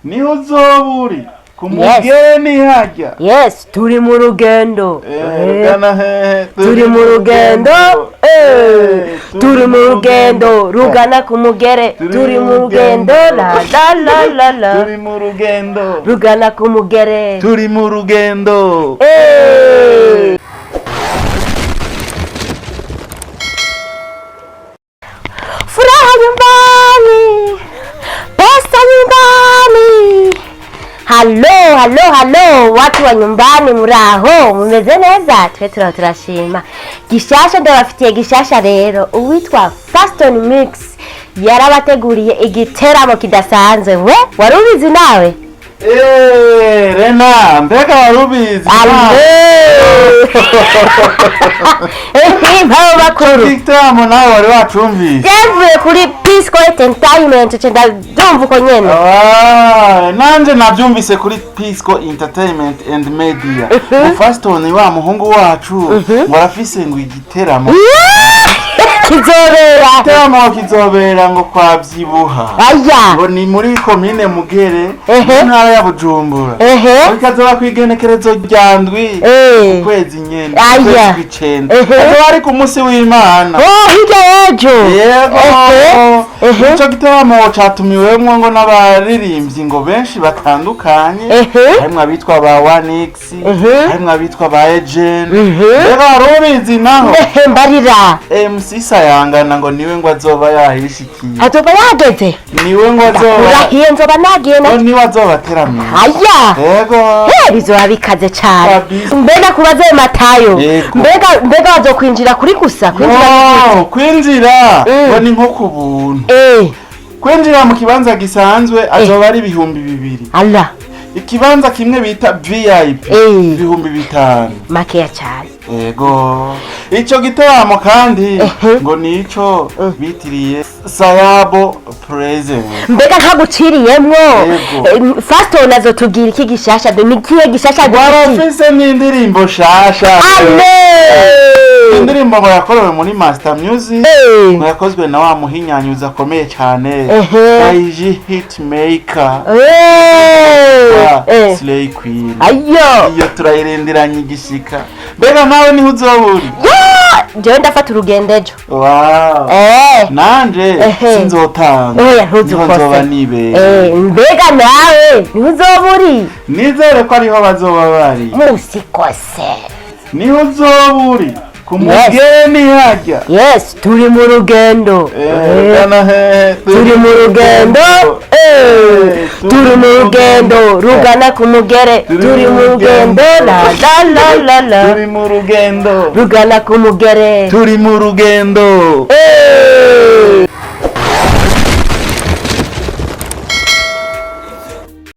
Niho uzoba uri ku mugeni hajya. Yes, turi mu rugendo. Rugana hehe? Turi mu rugendo, turi mu rugendo rugana ku mugere, turi mu rugendo, la la la la la. Turi mu rugendo rugana ku mugere. Turi mu rugendo. Furaha nyumbani, pesa nyumbani. Halo, halo, halo, watu wa nyumbani, muraho, mumeze neza? Twe turaho turashima. Gishasha ndabafitiye gishasha rero, uwitwa Faston Mix yarabateguriye igiteramo kidasanzwe. We, wari ubizi nawe? Rena, mbega wari ubizi? Alo! Mpabo bakuru. Igiteramo nawe wari wacumvise? Byavuye kuri Pisco Entertainment, nce ndabyumva uko nyene. Ah, nanje nabyumvise kuri Pisco Entertainment and Media. Ngo Faston wa muhungu wacu ngo arafise ngo igiteramo. Kizobera. Igiteramo kizobera ngo kwa Byibuha. Aya. Ngo ni muri komine Mugere, mu ntara ya Bujumbura. Ngo ikazoba kw'igenekerezo rya 7 ukwezi nyene, Aya. ukwezi kw'icenda. Azoba ari ku munsi w'Imana. Oh, hirya y'ejo. Yego. Ico giteramo catumiwemwo ngo n'abaririmbyi ngo benshi batandukanye, harimwo abitwa ba Wanix, harimwo abitwa ba Ejen. Mbega wari ubizi naho? Ehe, mbarira. MC Sayangana ngo niwe ngo azoba yahishikiye. Azoba yageze. Niwe ngo azoba Urahiye, nzoba nagiye na ngo niwe azoba ateramiye. Aya. Yego. Bizoba bikaze cane. Kabisa. Mbega kubaze Matayo. Yego. Mbega bazokwinjira kuri gusa kwinjira. No, kwinjira ngo ni nko ku buntu. Kwinjira mu kibanza gisanzwe azoba ari 2000. Allah. Ikibanza kimwe bita VIP 5000. Makeya cane. Ego. Ico gitaramo kandi ngo nico bitiriye Sayabo Present. Mbega ntaguciriyemwo. Yego. Faston azotubwira iki gishasha, ni ikihe gishasha dufitiye? Warafise n'indirimbo shasha. Ale! Indirimbo ngo yakorewe muri Master Music, ngo yakozwe na wa muhinyanyuzi akomeye cyane, YG Hitmaker, wa Slay Queen. Ayo. Iyo turayirindiranye igishika. Mbega nawe niho uzoba uri? Ya! Jewe ndafata urugendo ejo. Wow. Nanje sinzotanga. Oya, Niho ntuzukose. nzoba nibereye. Mbega nawe niho uzoba uri? Nizere ko ariho bazoba bari. Musikose. Niho uzoba uri ku mugeni hajya. Yes, turi mu rugendo. Rugana hehe? Turi mu rugendo, turi mu rugendo rugana ku mugere, turi mu rugendo, la la la la la. Turi mu rugendo rugana ku mugere. Turi mu rugendo.